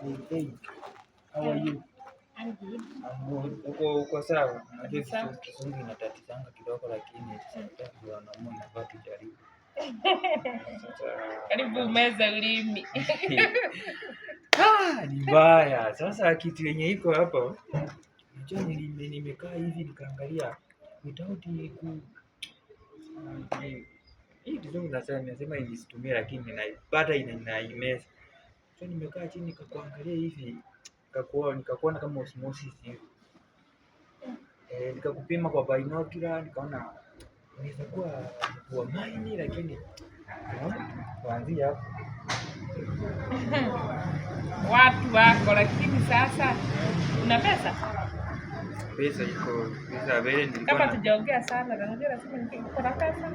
Hey, hey, how are you? I'm good. I'm good. Uko sawa? Unajua Kabisa. kizungu inatatizanga kidogo, lakini sometimes wanaume inafaa tujaribu. Sasa Karibu umeze ulimi. Ah, ni mbaya. Sasa kitu yenye iko hapa, unajua nimekaa hivi nikaangalia without ku hii kizungu nasema nisitumie, lakini naipata inaimeza. So nimekaa chini nikakuangalia hivi, nikakuona kama osmosis hivi. Eh, nikakupima kwa binocular nikaona inaweza kuwa mtu wa maini, lakini unaona, kuanzia hapo. Watu wako, lakini sasa una pesa? Pesa iko, pesa vile nilikuwa Kama na tujaongea sana, na unajua lazima uko na pesa.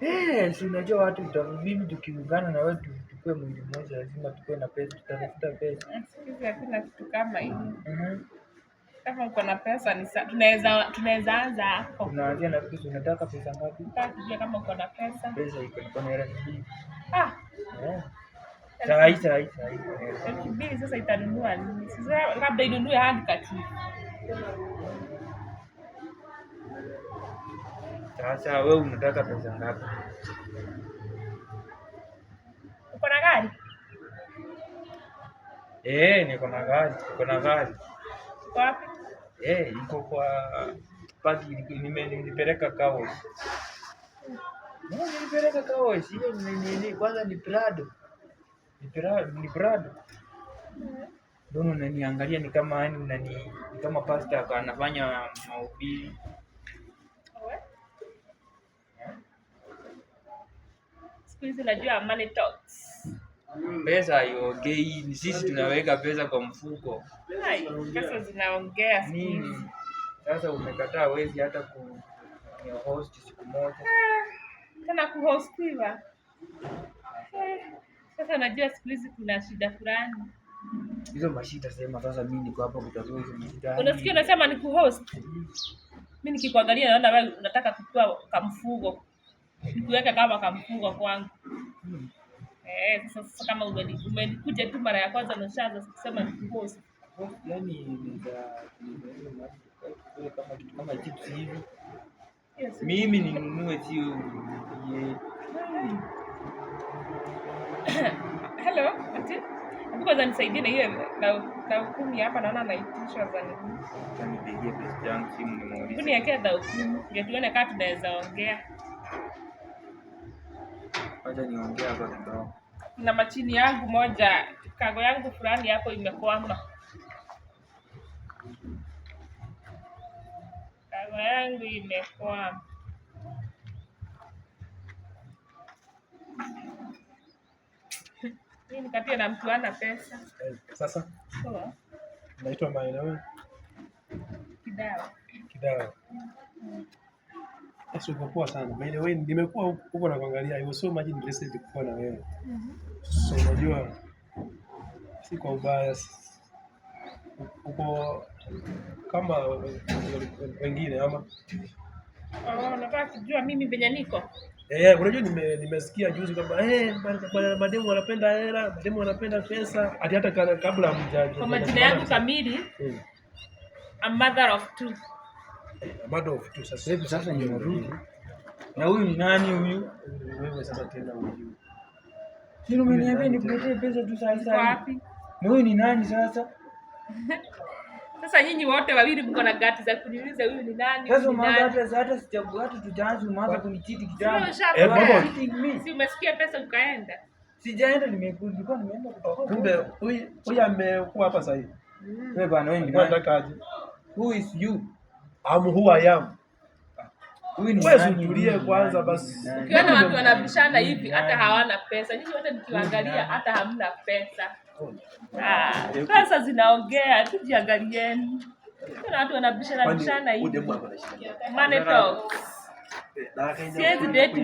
Eh, si unajua watu mimi tukiungana na wewe tukue mwili mmoja, lazima tukue na pesa, tutatafuta pesa. Siku hizi hakuna kitu kama hiyo. Kama uko na pesa ni tunaweza anza hapo. Tunaanzia na pesa. Unataka pesa ngapi? Nataka kujua kama uko na pesa. Pesa iko, niko na 2,000. Ah, Eh. Sahi sahi sahi niko na elfu elfu mbili. mbili sasa itanunua nini? Sasa labda inunue handkerchief. Sasa wewe unataka pesa ngapi? Uko na gari? Eh, niko na gari, niko na gari. Uko wapi? Eh, iko kwa paki, nilipeleka car wash. No, nilipeleka car wash. Hiyo ni nini? Kwanza ni Prado. Ni Prado, ni Prado. Ndio unaniangalia ni kama yani ni kama pastor anafanya mahubiri. Owe. Siku hizi najua money talks. Pesa haiongei, ni sisi tunaweka pesa kwa mfuko. Hai, pesa zinaongea siku Nini? hizi. Sasa umekataa, wezi hata ku ni host siku moja. Ah, tena kuhostiwa. Eh, sasa najua siku hizi kuna shida fulani. Hizo mashida sema, sasa mimi niko hapa kutatua hizo mashida. Unasikia unasema ni kuhost? Mimi nikikuangalia naona wewe unataka kukua kamfugo. Nikuweke kama kamfugo kwangu. Eh, sasa kama umenikuja tu mara ya kwanza na ushaanza kusema ni kuhost. Host yani ni kama kitu kama chips hivi. Yes. Mimi ninunue, sio ye. Hello, ati? Hebu kwanza nisaidie na hiyo thao 10 hapa, naona naitishwa za nini. Acha nipigie best yangu simu Hebu nimuulize. niwekee thao 10 ndio tuone kama tunaweza ongea. Acha niongee hapa kidogo. Na machini yangu moja, cargo yangu fulani hapo imekwama. Cargo yangu imekwama. Mimi nikatia na mtu ana pesa. Eh, sasa Poa. naitwa Maina Kidawa. Kidawa. Sasa uko poa sana. By the way, nimekuwa huko na kuangalia. I was so much interested kuwa na wewe. So unajua si kwa ubaya, uko kama wengine ama Oh, nataka kujua mimi venye niko. Eh, unajua nimesikia juzi kwamba mademu wanapenda hela, mademu wanapenda pesa, hadi hata kabla hamja Kwa majina yangu kamili, I'm mother of two. Mother of two sasa. Hebu sasa nimerudi. Na huyu ni nani huyu? Wewe sasa tena huyu. Si umeniambia nikuletee pesa tu sasa Uko hivi. wapi? Na huyu ni nani sasa? Sasa nyinyi wote wawili mko na gati za kuniuliza huyu ni nani, Sasa huyu ni umeanza nani. hata hata tujaanza umeanza kunicheat Si kitambo. wewe ushapokea? Eh, baba. Cheating me. Si umesikia pesa ukaenda? Sijaenda, nilikuwa nimeenda kutoka. Kumbe huyu amekuwa hapa sasa hivi. Wewe bwana, wewe ni Alikuwa nani? anataka aje? Who is you? I'm who I am. Huyu ni Wewe nani? utulie Huyu ni kwanza nani? basi. Huyu ni nani? Ukiona watu wanabishana hivi hata Nani? hawana pesa. Nyinyi wote nikiwaangalia hata hamna pesa. Ah, Hebu. pesa zinaongea, tujiangalieni. Kuna watu wanabishana Kwani bishana huyu hivi. demu ako na shida gani? Money talks. Eh, na akaenda Siwezi date.